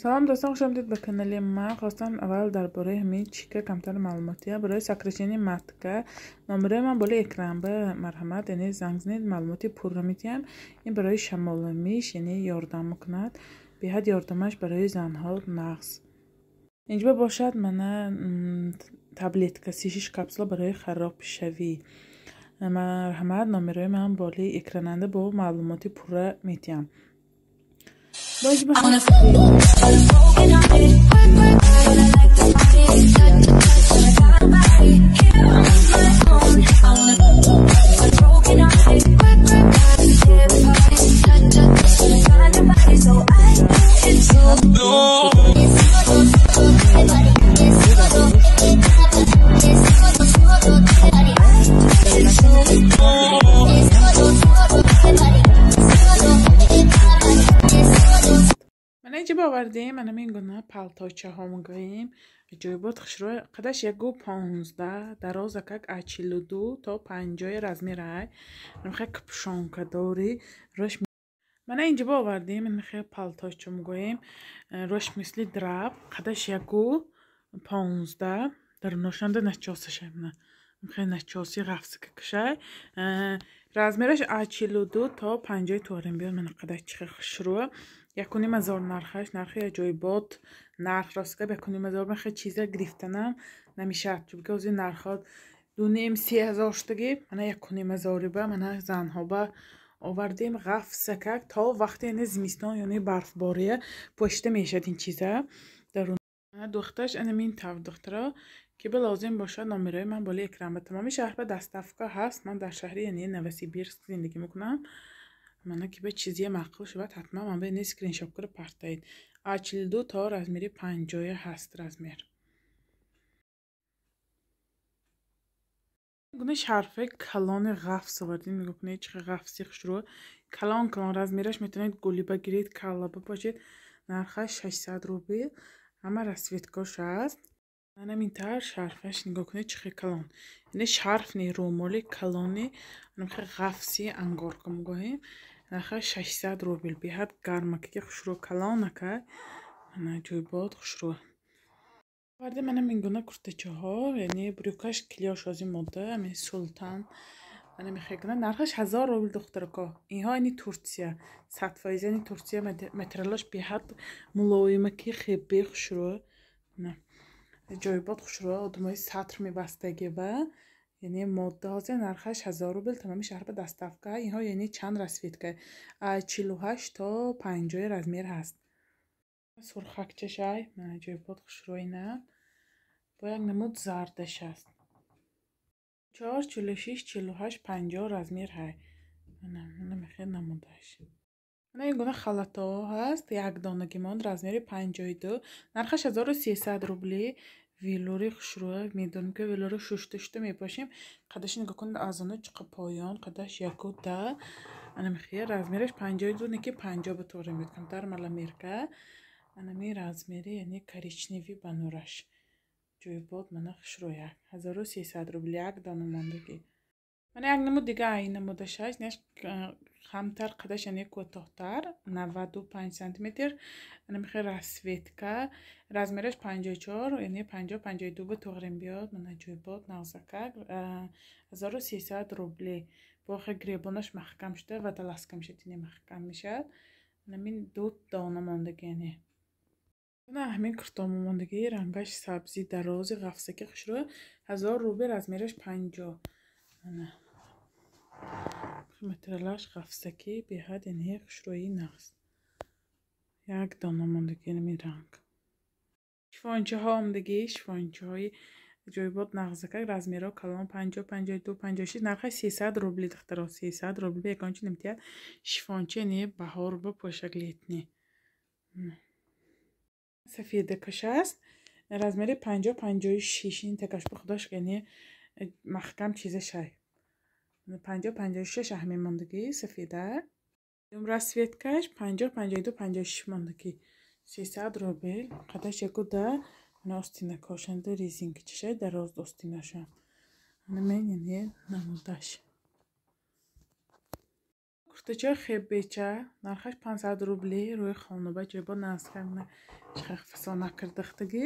Салом дӯстон, хуш омадед ба канали ман. Хостам аввал дар бораи ҳамин чика камтар маълумотия барои сокращение матка. Номерои ман болои экран ба марҳамат, яъне занг занед, маълумоти пурра медиҳам. Ин барои шамоламиш, яъне ёрдам мекунад. Беҳад ёрдамаш барои занҳо нағз. Инҷо бошад мана таблетка 36 капсула барои харобшавӣ. Марҳамат, номерои ман болои экрананда бо маълумоти пурра медиҳам. Инҷа бовардем ана мин гуна палточаҳо мегӯем. Ҷойбот хушрӯ, қадаш 1,15, дарозакак аз 42 то 50 размерай. Мехе капюшонка дори рӯш. Мана инҷа бовардем мехе палточа мегӯем. Рӯш мисли драп, қадаш 1,15, даруношанда начосаша. Мехе начоси ғафсика кушай. Размераш аз 42 то 50 туарем биёд. Мана қадаш чихе хушрӯ. 1,5 ҳазор нархаш, нархи аҷоибот, нарх рост гап 1,5 ҳазор мехе чиза гирифтанам намешавад, чунки ҳозир нархҳо 2,5 3 ҳазор шудагӣ. Мана 1,5 ҳазориба мана занҳоба овардем ғафсакак то вақте яъне зимистон, яъне барфбория пӯшида мешавад ин чиза. Дарун духташ анамин тавр духтаро ки ба лозим бошад, номерои ман болои экран ба тамоми шаҳр ба доставка ҳаст. Ман дар шаҳри яъне Новосибирск зиндагӣ мекунам. Мана ки ба чизие маъқул шавад, ҳатман ман ба ин скриншот кара партоед. Аз 42 то размери 50 ҳаст размер. Гуна шарфаи калони ғафс овардем. Нигоҳ кунед, чӣ ғафси хушрӯ. Калон калон размераш, метавонед гулиба гиред, каллаба бошед. Нархаш 600 рубл. Ҳама расцветкош ҳаст. Манам ин тавр шарфаш, нигоҳ кунед, чӣ хел калон. Яъне шарф не, рӯмоли калони анамхел ғафси ангорка мегӯем. Нархаш 600 рубл. Беҳад гармакаки хушрӯ, калонака. Мана ҷойбот хушрӯ. Овардем манам ин гуна куртачаҳо, яъне брюкаш клёш ҳозир мода, ами султан. Ана мехел кунад. Нархаш 1000 рубл, духтарако. Инҳо яъне Турсия. 100% яъне Турсия, материалаш беҳад мулоимаки хебе хушрӯ. Ҷойбот хушрӯ, одамои сатр мебастагиба. Яъне модда ҳозир нархаш 1000 рубл, тамоми шаҳр ба доставка. Инҳо яъне чанд расцветка. Аз 48 то 50 размер ҳаст. Сурхакчашай, мана ҷойбот хушрӯ ина. Бо як намуд зардаш аст. 4, 46, 48, 50 размер ҳай. Мана, мана мехел намудаш. Мана ин гуна халатҳо ҳаст, як донагӣ монд, размери 52. Нархаш 1300 рубли. Велюри хушрӯ, медонем ки велюри шушта шушта мепошем. Қадаш нигоҳ кунед, аз оно чиқа поён, қадаш 1,10. Ана мехел размераш 52, неки 50 ба туғри меояд, камтар маломерка. Анами размери яъне коричневый ба нураш. Ҷойбот мана хушрӯяк. 1300 рубл як дона мондагӣ. Мана як намуд дига ай намудашаш, неш хамтар қадаш яъне кӯтоҳтар, 95 сантиметр. Ана мехел расцветка, размераш 54, яъне 50 52 ба туғрим биёд. Мана ҷойбот нағзакак, 1300 рубли. Бо хел гребонаш маҳкам шуда, водолазка мешавад, яъне маҳкам мешавад. Анамин ду дона мондагӣ яъне. Мана ҳамин куртомо мондагӣ, рангаш сабзи дарози ғафсаки хушрӯ, 1000 рубл, размераш 50. Мана материалаш ғафсакӣ, беҳад яъне хушрӯи нағз. Як дона мондагӣ ҳамин ранг. Шифончаҳо омдагӣ, шифончаҳои ҷойбот нағзакак, размерҳо калон 50, 52, 56, нархаш 300 рубли, духтаро, 300 рубл ягон чи наметиҳад. Шифонча яъне баҳор ба пӯшак летний. Сафедакаш аст, размери 50, 56, ин такаш ба худош яъне маҳкам чизашай. 50, 56 ҳамин мондагӣ сафеда. Расцветкаш 50, 52, 56 мондагӣ. 300 рубл. Қадаш 1,10. Мана остинакошанда резинка чашай, дароз остинаша. Ана мен яъне намудаш. Куртачаи хебеча, нархаш 500 рубли, рӯи хонаба ҷойбо нағзкак. Чихел фасона кирдахтагӣ.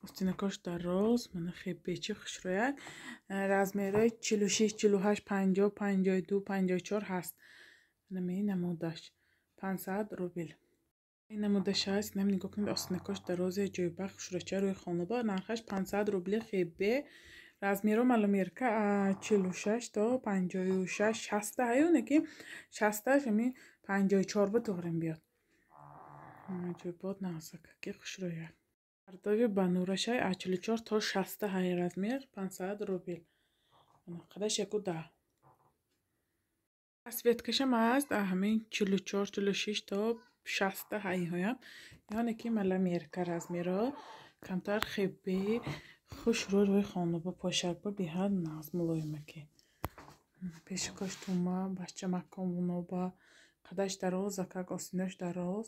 Остинакош дароз, мана хебечи хушрӯяк. Размерҳои 46, 48, 50, 52, 54 ҳаст. Мана ин намудаш 500 рубл. Ин намудаш ҳаст, инам нигоҳ кунед, остинакош дарозе, ҷойба хушрӯча рӯи хонаба. Нархаш 500 рубли хебе. Размерҳо маломерка 46 то 56, 60 ҳаюне ки 60-аш ҳамин 54 ба туғрин биёд. Ҷойбод нағзакаки хушрӯяк. Ардови ба нурашай аз 44 то 60 ҳай размер 500 рубл. Қадаш 1,10. Расцветкашам ҳаст ҳамин 44, 46 то 60 ҳайҳоям. Яъне ки маломерка размерҳо камтар хебе хушрӯ рӯи хонаба пошакба беҳад нағз мулоимаки. Пешикош тума, бачамакомуноба, қадаш дароз, акак остинаш дароз.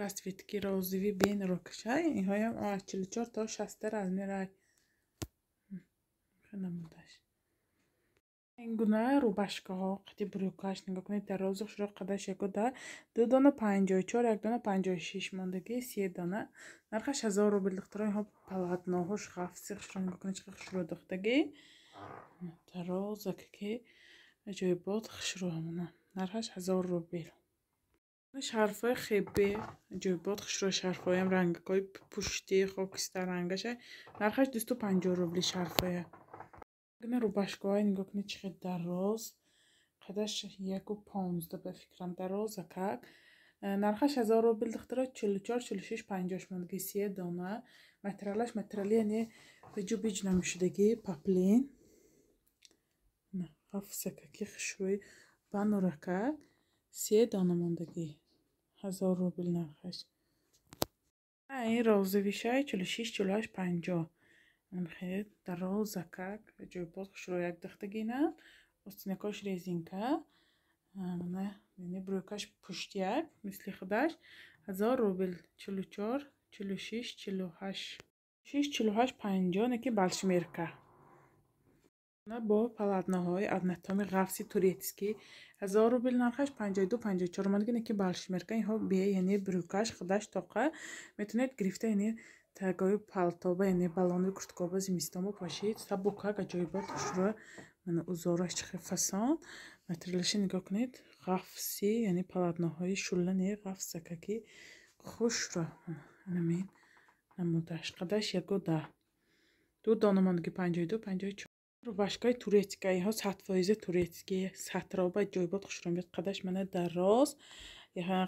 Расцветки розовый бен рокашай, инҳоям аз 44 то 60 размерай. Намудаш. Ин гуна рубашкаҳо қати брюкаш нигоҳ кунед, дарозу хушрӯ, қадаш 1,10, 2 дона 54, 1 дона 56 мондагӣ, 3 дона. Нархаш 1000 рубл духтаро. Инҳо полотноҳош ғафси хушрӯ, нигоҳ кунед, чӣ хушрӯ духтагӣ. Дарозака ки аҷоибот хушрӯ ҳамона. Нархаш 1000 рубл. Шарфҳои хебе аҷоибот хушрӯ, шарфҳоям рангакҳои пушти хокистар рангашай. Нархаш 250 рубли шарфҳоя. Гуна рубашкаҳое нигоҳ кунед, чӣ хел дароз. Қадаш 1,15 ба фикрам дароз акак. Нархаш 1000 рубл духтаро, 44, 46, 50 мондагӣ, 3 дона. Материалаш материали яъне биҷу биҷ намешудагӣ, поплин. Ғафсакаки хушрӯи бануракак. 3 дона мондагӣ. 1000 рубл нархаш. Ин розовишай 46, 48, 50. Хеле дарозакак, аҷоибот хушрӯяк духтагина. Остинакош резинка. Мана яъне брюкаш пуштияк, мисли худаш. 1000 рубл 44, 46, 48. 6, 48, 50 неки балшмерка. Бо полотноҳои однотонный ғафси турецкий 1000 рубл нархаш, 52, 54 мондагӣ, неки балшмерка. Инҳо бе яъне брюкаш худаш тоқа метавонед гирифта, яъне тагои палтоба, яъне балони курткоба зимистонба пошид. Сабукак аҷоибот хушрӯ. Мана узораш чӣ хел фасон. Материалаши нигоҳ кунед, ғафси, яъне полотноҳои шулла не, ғафсакаки хушрӯ. Анамин намудаш. Қадаш 1,10. 2 дона мондагӣ, 52, 54. Рубашкаи турецкая, инҳо 100% турецкий, сатроба ҷойбот хушрӯ меояд. Қадаш мана дароз,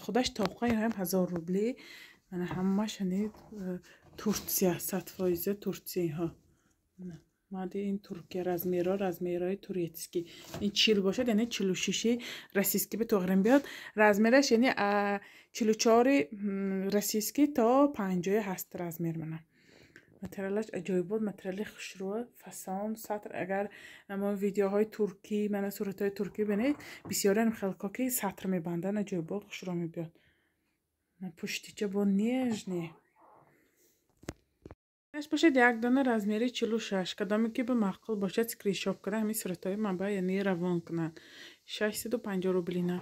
худаш тоқа, инҳоям 1000 рубли. Мана ҳамааш яъне Турция, 100% Турция инҳо. Мади ин Туркия размерҳо, размерҳои турецкий. Ин 40 бошад, яъне 46 российский ба тоғрин биёд. Размераш яъне 44 российский то 50 ҳаст размер мана. Материалаш аҷоибот, материали хушрӯ, фасон, сатр. Агар намо видеоҳои туркӣ, мана суратҳои туркӣ бинед, бисёран хелко ки сатр мебанданд, аҷоибот хушрӯ мебиёд. Пуштича бо нежный. Аш бошад як дона размери 46. Кадоме ки ба маъқул бошад, скриншот кунад, ҳамин суратҳои ман ба яъне равон кунанд. 650 рубл ина.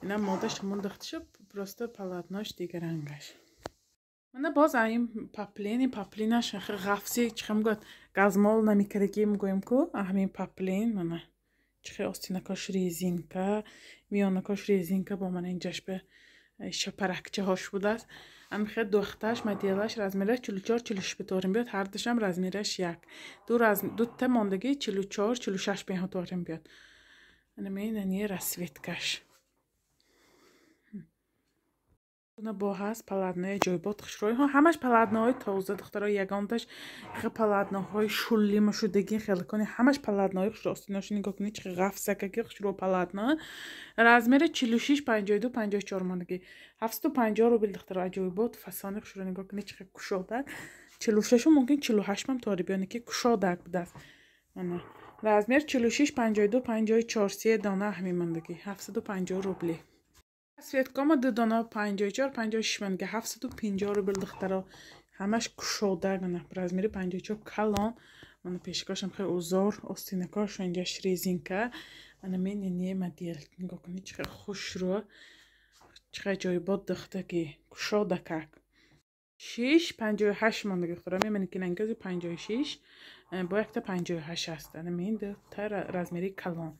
Ина модаш ҳамон духташа, просто полотнош дигар рангаш. Мана боз ин поплин, ин поплинаш ғафси, чӣ хел мегӯяд, газмол намекардагӣ мегӯем ку, ҳамин поплин мана. Чӣ хел остинакош резинка, миёнакош резинка бо мана инҷаш ба шапаракчаҳош будааст. Ҳамин хел духташ моделаш размераш 44, 46 ба торин биёд, ҳардушам размераш як. Дута мондагӣ 44, 46 беҳо торин биёд. Ана мин расцветкаш. Бо ҳаст полотнои аҷоибот хушрӯй. Ҳамаш полотноҳои тоза духтаро, ягонташ хел полотноҳои шулли мушудагӣ хел кунӣ, ҳамаш полотноҳои хушрӯ. Остиношу нигоҳ кунед, чӣ ғафсакаки хушрӯ полотно. Размери 46, 52, 54 мондагӣ. 750 рубл духтаро, аҷоибот фасони хушрӯ нигоҳ кунед, чӣ хел кушодак. 46 мумкин 48 ҳам тори биёне ки кушодак будааст. Мана размер 46, 52, 54, 3 дона ҳамин мондагӣ. 750 рубли. Светкома 2 дона 54, 56 мондагӣ, 750 рубл духтаро. Ҳамаш кушода, мана размери 54 калон. Мана пешкошам хеле узор, остинакош инҷаш резинка. Ана мен не модель нигоҳ кунед, чӣ хел хушрӯ. Чӣ ҷойбот духтаги кушода как. 6,58 мондаги духтаро. Мемани ки нангази 56 бо якта 58 аст. Ана дута размери калон.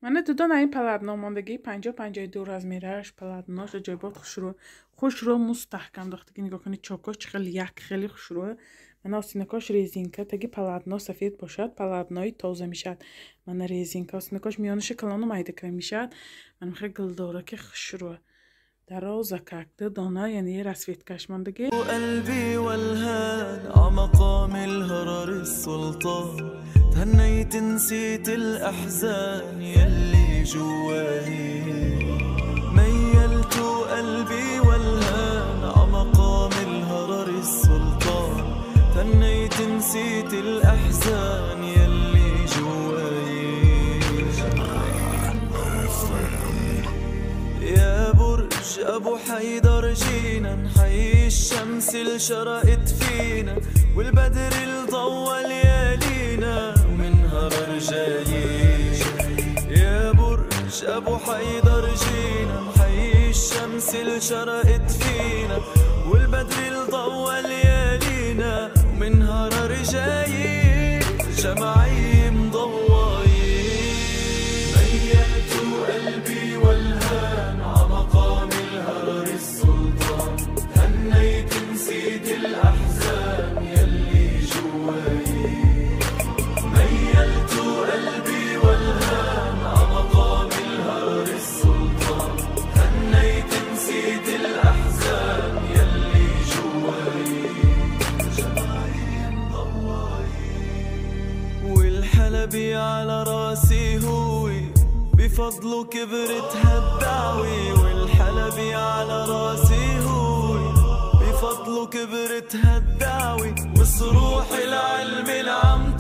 Мана дудона ин полотно мондагӣ 50-52 размераш полотнош ҷойбот хушрӯ хушрӯ мустаҳкам духтаги. Нигоҳ кунед, чокош чӣ хел як хеле хушрӯ. Мана осинакош резинка, таги полотно сафед бошад, полотнои тоза мешавад. Мана резинка осинакош миёнаша калону майда кара мешавад. Мана хел гулдораки хушрӯ дароза как дудона, яъне расцветкаш мондагӣ. قلبي والهان عمقام الهرر السلطان تهنيت نسيت الأحزان يلي جواني ميلت قلبي والهان عمقام الهرر السلطان تهنيت نسيت الأحزان يلي جواي. يا برج أبو حيدر جينا نحيي الشمس اللي شرقت فينا والبدر اللي ضوى ليالينا ومن هرر جايين. يا برج أبو حيدر جينا نحيي الشمس اللي شرقت فينا والبدر اللي ضوى ليالينا ومن هرر جايين جمعي مضوايين. ميلت قلبي والهان عمقام الهرر السلطان هنيت نسيت الأحزان يلي جواي. ميلت قلبي والهان عمقام الهرر السلطان هنيت نسيت الأحزان يلي جواي جمعي مضواي. والحلبي على راسي هو بفضله كبرت هالدعوة والحلبي على راسي هو بفضله كبرت هالدعوة وصروح العلم العم